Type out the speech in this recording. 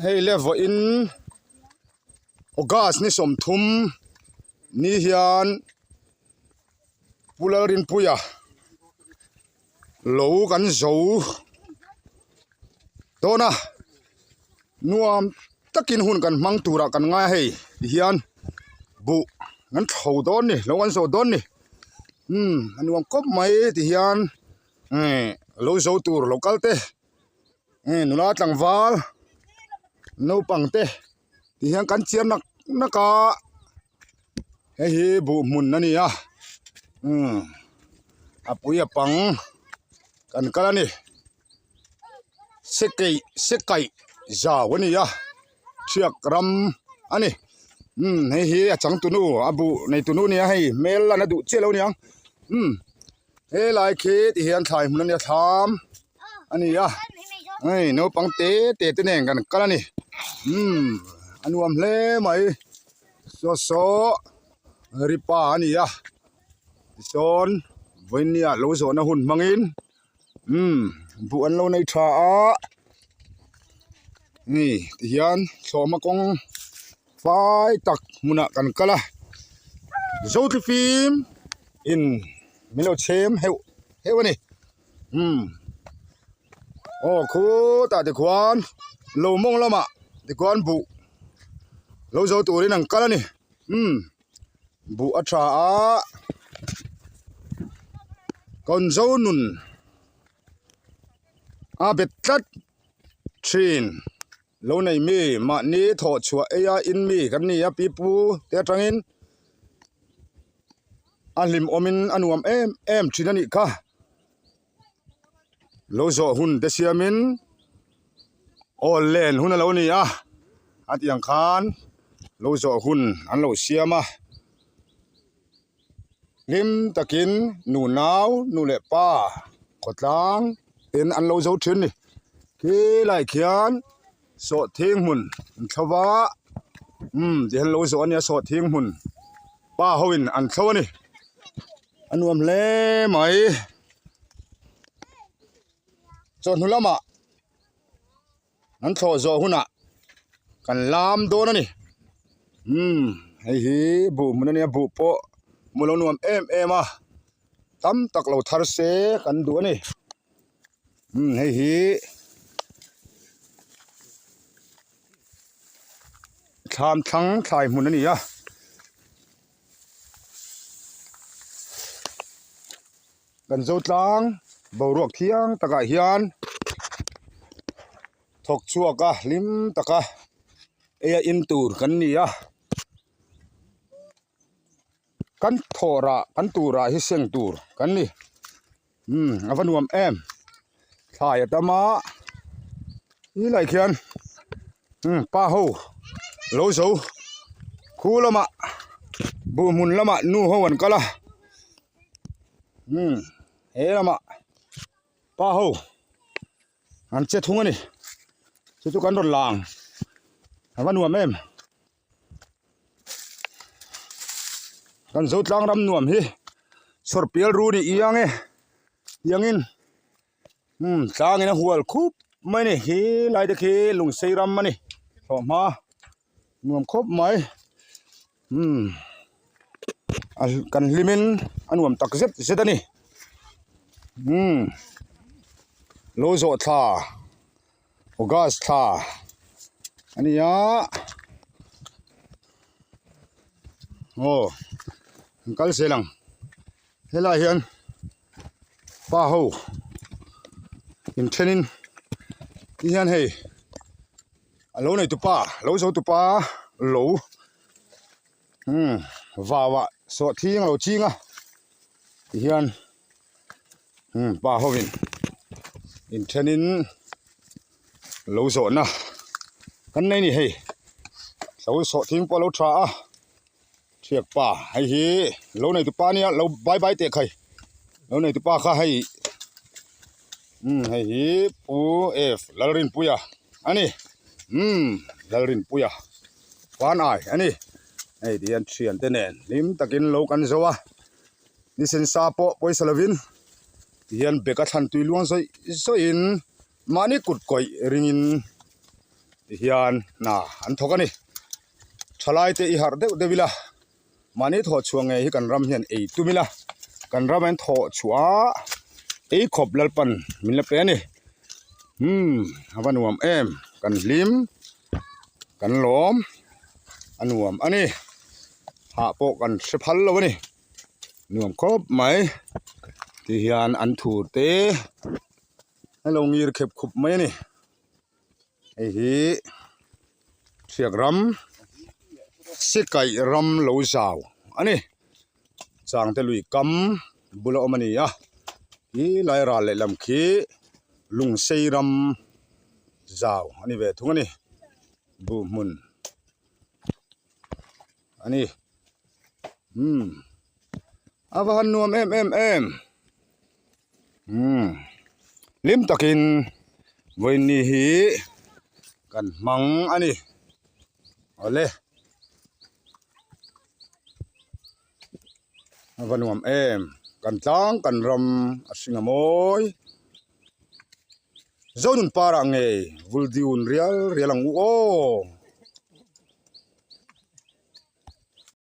Hei le vawiin August ni 30 ni hian Pu Lalrinpuia lo kan zo dawn a nuam takin hun kan hmang turah kan ngai a hei tihian buh kan thlo dawn a ni lo kan zo dawn a ni umm a nuam khawp mai tihian. Lo zo tur lo kal te nula tlangval naupang te ti hian kan chiar nak nak a hei hi buh hmun a ni a a pui a pang kan kal a ni sekeih sekaih zau a ni a thiak ram a ni hei hi a changtunu a buh neitunu a ni a hei hmel lan a duh chiah lo a niang. Helai khi ti hian thlai hmun a nia thlam a ni a hei naupang te te te nen kan kal a ni umm a nuam hle mai saw saw ripa a ni a tichuan vawinia lo zawhna hun hmangin umm buh an lo nei tha a ni tihian thlawhhma kawng fai tak hmunah kan kal a Zothlifim in min lo chhem heuh heuh a ni umm aw khutah tikhuan lo mawng lamah tikhuan buh lo zo turin an kal a ni umm buh a tha a kawnzo nun a bet tlat thin. Lo nei mi mahni thawh chhuah eia in mi kan ni a pipu te atangin a hlim awmin a nuam em em thin a nih kha. Lo zawh hun te siamin awl len hun a lo ni a, a tih ang khan lo zawh hun an lo siam a. Hlim takin nu nau nu leh pa khawtlang ten an lo zo thin a ni. Khi lai khian sawhthing hmun an thlo va umm ti hian lo zawh a nia sawhthing hmun pa ho in an thlo a ni. A nuam hle mai. Chawhnu lamah. An thlawh zawh hunah kan lam dawn a ni. Umm hei hi buh hmun a nia buh pawh hmu lo nuam em em a tam tak lo thar se kan duh a ni. Umm hei hi thlam thlang thlai hmun a ni a. Kan Zotlang boruak thiang takah hian thawk chhuak a hlim taka ei a in tur kan ni a kan thawh rah kan tur rah hi seng tur kan ni umm a va nuam em thlai a tam a ti lai khian umm pa ho lo zo khu lamah buh hmun lamah nu ho an kal a. Umm he lamah pa ho an che thung a ni chu chu kan rawn lang a va nuam em kan Zotlang ram nuam hi chhawr pial ru ni iang e tiangin umm tlangin a hual khup mai a ni khi lai te khi lungsei ram a ni thlawhhma nuam khawp mai. Umm a kan hlimin a nuam tak zet zet a ni umm lo zawh thla august thla a ni a aw an kal zel ang helaiah hian pa ho inthenin ti hian hei. A lo nei tupa lo zo tupa lo umm vau ah sawh thing a lo ching a tihian umm pa ho in inthen in lo zawh na kan nei a ni hei lo sawh thing pawh a lo tha a thiak pa hei hi lo nei tupa ania lo bye bye teh khai lo nei tupa kha hei umm hei hi pu F Lalrinpuia a ni umm Lalrinpuia pan ai a ni hei ti hian thian te nen hlim takin lo kan zo a ni sen sa pawh pawisa lovin ti hian bag a thlan tui luang zawih zawih in. Mahni kut kawih ringin ti hian hna an thawk a ni. Thalai te i harh deuh deuh ila, mahni thawh chhuah ngei hi kan ram hian ei tum ila, kan ram an thawh chhuah a ei khawp Lalpan min la pe a ni. Umm a va nuam em, kan hlim, kan lawm, a nuam a ni. Hah pawh kan hre phal lo a ni. Nuam khawp mai ti hian an thur te a lo ngir khep khup mai a ni hei hi hriak ram sikaih ram lo zau a ni changte lui kam bula awm a ni a khi lai ral lehlam khi lungsei ram zau a ni ve thung a ni buh hmun. A ni umm a va han nuam em em em umm hlim takin vawiin hi kan hmang a ni awle a va nuam em kan tlang kan ram a hring a mawi. Zonun parah ngei vul diun rial rial ang u aw.